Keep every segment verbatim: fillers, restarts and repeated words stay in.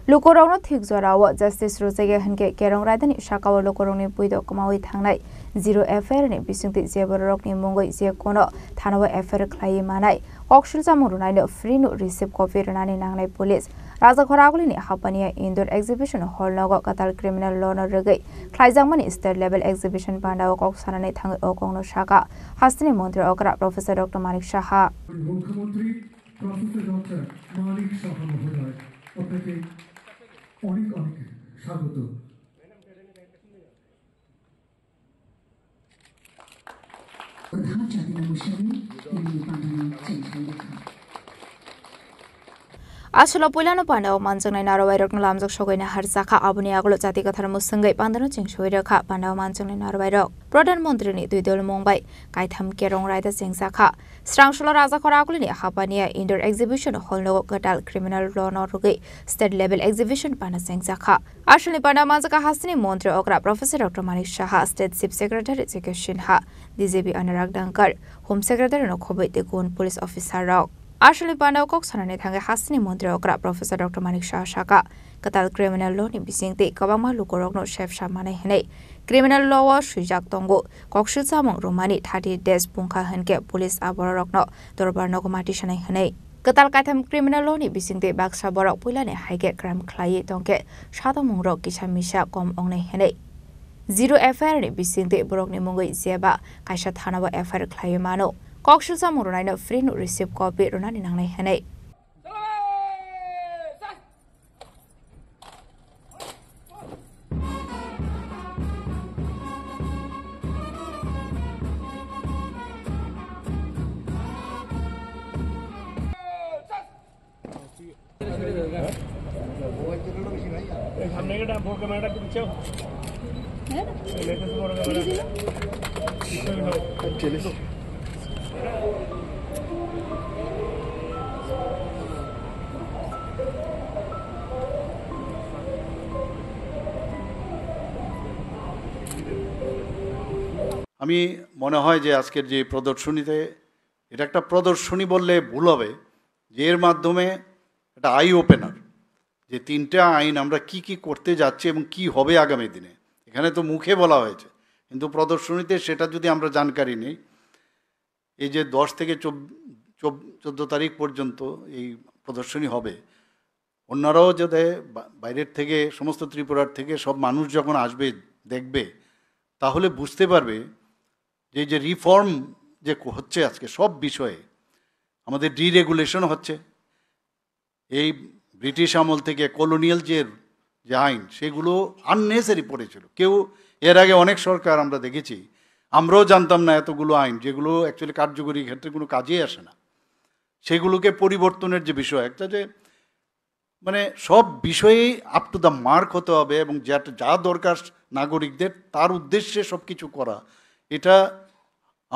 Lukurokno thik jorao justice rwjak ya hwnkhe Kerong Raidani sakao lukurokni puido kwmaui thangnai zero F I R ni bisingtwi je bororokni mungwi je kono thanao F I R khlaiwi manai, koksilchamung rwnaino free no receipt copy rwnani nangnai police. Rajakhor Agulini Hapania Indoor Exhibition Hall nogo kwtal criminal law no rwgwi khlaijakmani state level exhibition pandao kok sanani thangwi o kokno sakha hasteni montri okra Professor Doctor Manik Saha. মুখ্যমন্ত্রী professor doctor Manik সাহা মহোদয়, আপনাকে অনেক অনেক স্বাগত। প্রধান জাতির অনুসারে তিনি পাঠানো চেষ্টা করেন। Aswkno puilano pandao manjaknai narwai rokno lamjak sogwi nahar jakha, aboni agulo jati kwthar mwswngwi pandano chengsowi rwkha. Pandao manjaknai narwai rok Pradhan Mantri ni twi dol mung bai kaitham Kerong Raida chengjakha. Srangsulo Rajakhor Agulini Hapania Indoor Exhibition Hall nogo kwtal criminal law no rwgwi state level exhibition pana chengjakha. Aswkni pandao manjakha hasteni montri okra Professor Doctor Manik Saha, State Chief Secretary J K Sinha, D G P Anurag Dankar, Home Secretary no khobwi tei kubun police officer rok. Aswkni pandao kok sanani thangwi hasteni montri okra Professor Doctor Manik Saha sakha, kwtal criminal law ni bisingtwi kwbangma lukurokno sepsa manai hwnwi criminal law o swijak tongo, koksil chamung rwmani thirty days pungkha hwnkhe police a bororokno dorbar nogo mati sanai hwnwi. Kwtal kaitham criminal law ni bisingtwi baksa borok puilani haikhe crime khlaiwi tongkhe, satamung rok kisa misa kom ongnai hwnwi. Zero F I R ni bisingtwi borokni mungwi jeba kaisa thanao F I R khlaiwi mano. Koksil chamung rwnaino free no receipt copy rwnani nangnai hwnwi. সামনে গেটা বড় ক্যামেরাটা একটু পিছাও। এই লেটেস্ট বড় ক্যামেরা। আমি মনে হয় যে আজকের যে প্রদর্শনীতে, এটা একটা প্রদর্শনী বললে ভুল হবে, যে এর মাধ্যমে একটা আই ওপেনার, যে তিনটা আইন আমরা কি কি করতে যাচ্ছি এবং কি হবে আগামী দিনে। এখানে তো মুখে বলা হয়েছে, কিন্তু প্রদর্শনীতে সেটা যদি আমরা জানকারি নেই, এই যে দশ থেকে চোদ্দ, চোদ্দ তারিখ পর্যন্ত এই প্রদর্শনী হবে, অন্যরাও যাতে বা-, বাইরের থেকে, সমস্ত ত্রিপুরার থেকে সব মানুষ যখন আসবে, দেখবে, তাহলে বুঝতে পারবে যে, যে রিফর্ম যে ক-, হচ্ছে আজকে সব বিষয়ে, আমাদের ডিরেগুলেশন হচ্ছে, এই ব্রিটিশ আমল থেকে কলোনিয়াল যে, যে আইন, সেগুলো আননেসেসারি পড়েছিল। কেউ, এর আগে অনেক সরকার আমরা দেখেছি, আমরাও জানতাম না এতগুলো আইন, যেগুলো অ্যাকচুয়ালি কার্যকরী ক্ষেত্রে কোনো কাজেই আসে না। সেগুলোকে পরিবর্তনের যে বিষয়, একটা যে, মানে, সব বিষয়েই আপ টু দ্য মার্ক হতে হবে এবং যা, যা দরকার নাগরিকদের, তার উদ্দেশ্যে সব কিছু করা, এটা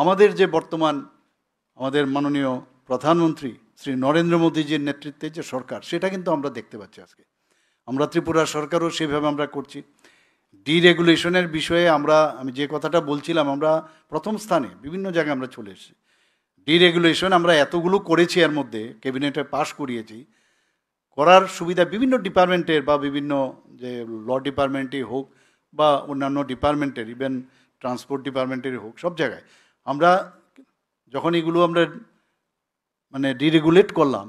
আমাদের যে বর্তমান আমাদের মাননীয় প্রধানমন্ত্রী শ্রী নরেন্দ্র মোদীজির নেতৃত্বে যে সরকার, সেটা কিন্তু আমরা দেখতে পাচ্ছি আজকে। আমরা ত্রিপুরা সরকারও সেভাবে আমরা করছি। ডিরেগুলেশনের বিষয়ে আমরা, আমি যে কথাটা বলছিলাম, আমরা প্রথম স্থানে, বিভিন্ন জায়গায় আমরা চলে এসেছি। ডিরেগুলেশন আমরা এতগুলো করেছি, এর মধ্যে ক্যাবিনেটে পাশ করিয়েছি, করার সুবিধা বিভিন্ন ডিপার্টমেন্টের বা বিভিন্ন যে ল ডিপার্টমেন্টই হোক বা অন্যান্য ডিপার্টমেন্টের, ইভেন ট্রান্সপোর্ট ডিপার্টমেন্টেরই হোক, সব জায়গায় আমরা যখন এগুলো আমরা, মানে, ডিরেগুলেট করলাম,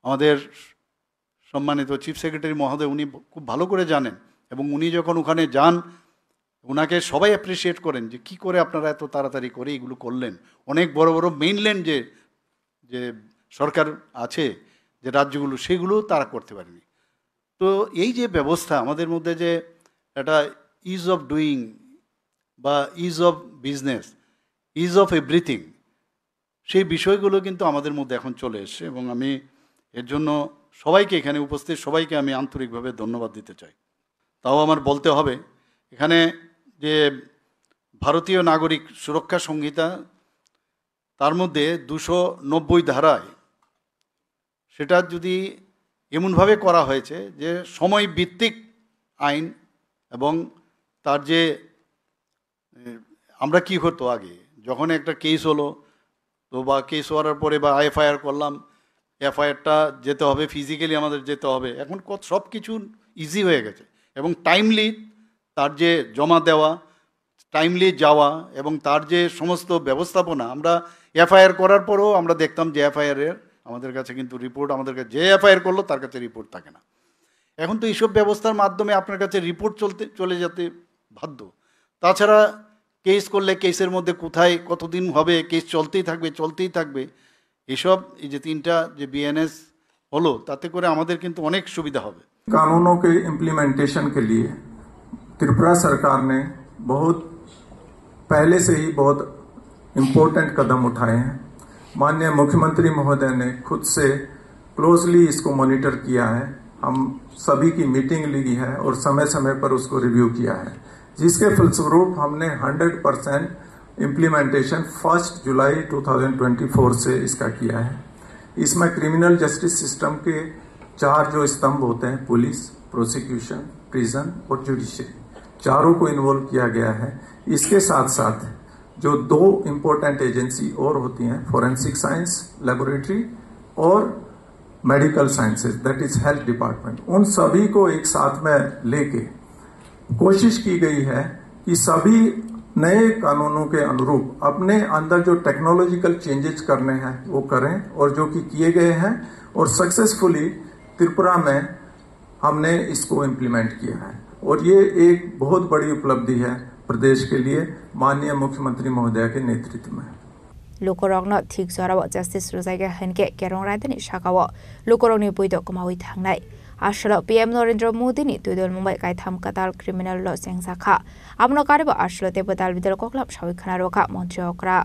আমাদের সম্মানিত চিফ সেক্রেটারি মহোদয়, উনি খুব ভালো করে জানেন এবং উনি যখন ওখানে যান, ওনাকে সবাই অ্যাপ্রিসিয়েট করেন যে কি করে আপনারা এত তাড়াতাড়ি করে এগুলো করলেন। অনেক বড় বড় মেইনল্যান্ড যে, যে সরকার আছে, যে রাজ্যগুলো, সেগুলো তারা করতে পারেনি। তো এই যে ব্যবস্থা আমাদের মধ্যে, যে একটা ইজ অফ ডুইং বা is of business, is of everything, সেই বিষয়গুলো কিন্তু আমাদের মধ্যে এখন চলে এসেছে এবং আমি এর জন্য সবাইকে, এখানে উপস্থিত সবাইকে আমি আন্তরিকভাবে ধন্যবাদ দিতে চাই। তাও আমার বলতে হবে, এখানে যে ভারতীয় নাগরিক সুরক্ষা সংহিতা, তার মধ্যে দুশো নব্বই ধারায় সেটা যদি এমনভাবে করা হয়েছে যে সময় ভিত্তিক আইন এবং তার যে, এ, আমরা কি হতো আগে, যখন একটা কেস হলো, তো বা কেস হওয়ার পরে বা এফআইআর করলাম, এফআইআরটা যেতে হবে, ফিজিক্যালি আমাদের যেতে হবে। এখন কত, সব কিছু ইজি হয়ে গেছে এবং টাইমলি তার যে জমা দেওয়া, টাইমলি যাওয়া এবং তার যে সমস্ত ব্যবস্থাপনা, আমরা এফআইআর করার পরেও আমরা দেখতাম যে এফআইআর এর আমাদের কাছে কিন্তু রিপোর্ট, আমাদের কাছে যে এফআইআর করলো তার কাছে রিপোর্ট থাকে না। এখন তো এইসব ব্যবস্থার মাধ্যমে আপনার কাছে রিপোর্ট চলতে, চলে যেতে বাধ্য। তাছাড়া কেস করলে কেসের মধ্যে কোথায় কতদিন হবে, কেস চলতেই থাকবে, চলতেই থাকবে। এসব এই যে তিনটা যে বিএনএস হলো, তাতে করে আমাদের কিন্তু অনেক সুবিধা হবে। कानूनों के इम्प्लीमेंटेशन के लिए त्रिपुरा सरकार ने बहुत पहले से ही बहुत इम्पोर्टेंट कदम उठाए हैं। माननीय मुख्यमंत्री महोदय ने खुद से क्लोजली इसको मॉनिटर किया है। हम सभी की मीटिंग ली है और समय समय पर उसको रिव्यू किया है, जिसके फलस्वरूप हमने हंड्रेड परसेंट इम्प्लीमेंटेशन फर्स्ट जुलाई टू थाउजेंड ट्वेंटी फोर से इसका किया है। इसमें क्रिमिनल जस्टिस सिस्टम के चार जो स्तंभ होते हैं, पुलिस, प्रोसिक्यूशन, प्रिजन और जुडिशरी, चारों को इन्वॉल्व किया गया है। इसके साथ साथ जो दो इम्पोर्टेंट एजेंसी और होती हैं, फॉरेंसिक साइंस लेबोरेटरी और medical sciences, that is health department, उन सभी को एक साथ में लेके कोशिश की गई है कि सभी नए कानूनों के अनुरूप अपने अंदर जो टेक्नोलॉजिकल चेंजेस करने हैं वो करें, और जो कि किए गए हैं और सक्सेसफुली त्रिपुरा में हमने इसको इम्प्लीमेंट किया है। और ये एक बहुत बड़ी उपलब्धि है प्रदेश के लिए माननीय मुख्यमंत्री महोदय के नेतृत्व में। Lukurokno thik jorao justice rwjak ya hwn khe Kerong Raidani sakao lukurokni buido kwmaui thangnai. Aswlo P M Narendra Modi ni twidulmung bai kaitham kwtal criminal law chengjak kha. Abono karwibo aswlo teibo dal bidal koklam saui khwna rwkha montri okra.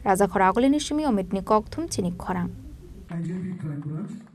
Raja khoragulini simi omitni kokthum chini khorang. I J P Tripura.